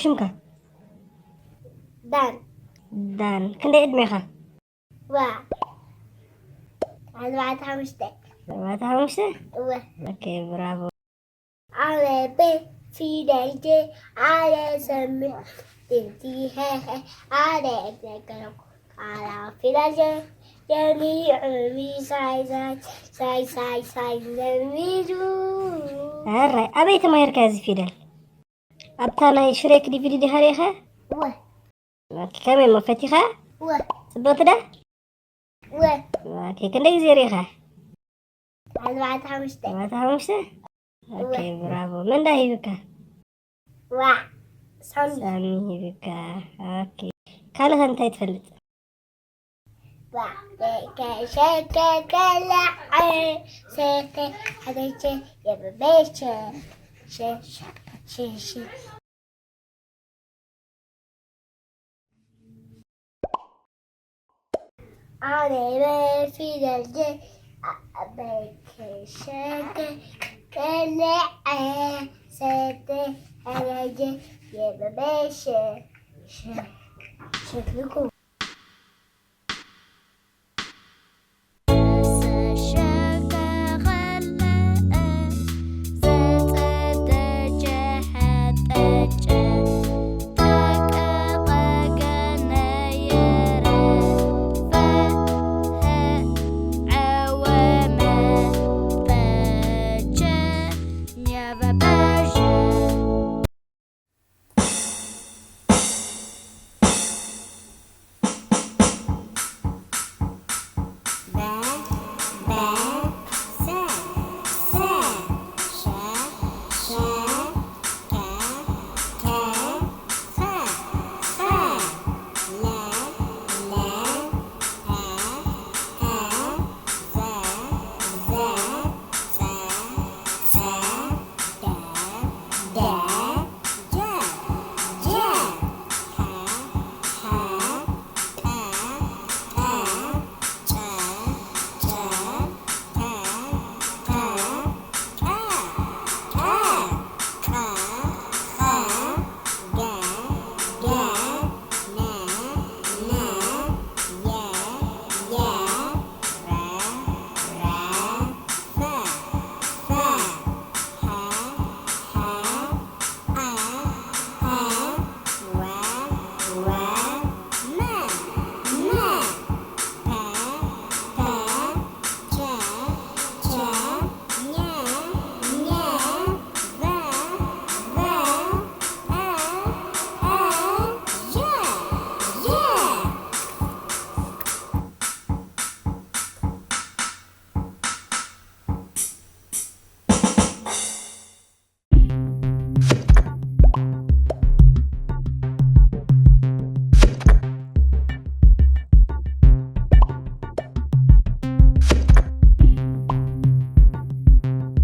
ሽምካ? ዳን ዳን። ክንደይ ዕድሜኻ? ዋ ኣርባዕተ ሓሙሽተ ኣርባዕተ ሓሙሽተ። እወ ኦኬ፣ ብራቮ። ኣነ ቤ ፊደል ጀ ኣነ ሰምዕ ድምፂ ሀሀ ኣነ እግረገረኩ ኣራ ፊደል ጀ ጀሚዑ ሳይ ሳይ ሳይ ሳይ ሳይ ዘሚሩ። ኣራይ፣ ኣበይ ተማሂርካ እዚ ፊደል? ኣብታ ናይ ሽሬክ ዲቪዲ ዲኻ ሪኢኻ? እወ ኦኬ፣ ከመይ እሞ ፈቲኻ? እወ ጽብቕቲ ዳ? እወ ኦኬ፣ ክንደይ ግዜ ሪኢኻ? ኣርባዕተ ሓሙሽተ ኣርባዕተ ሓሙሽተ። ኦኬ፣ ብራቮ። መን ዳ ሂብካ? ዋ ሳሚ ሳሚ ሂብካ። ኦኬ፣ ካልእ ከ እንታይ ትፈልጥ? ዋ ደቀ ሸቀ ከላዐ ሰተ ሓደቸ የበበቸ ሸሸ ሸሸ ኣነ በፊደል ጀ በከሸከ ከለዐ ሰተ ሐረጀ የበበሸ ሸክልኩ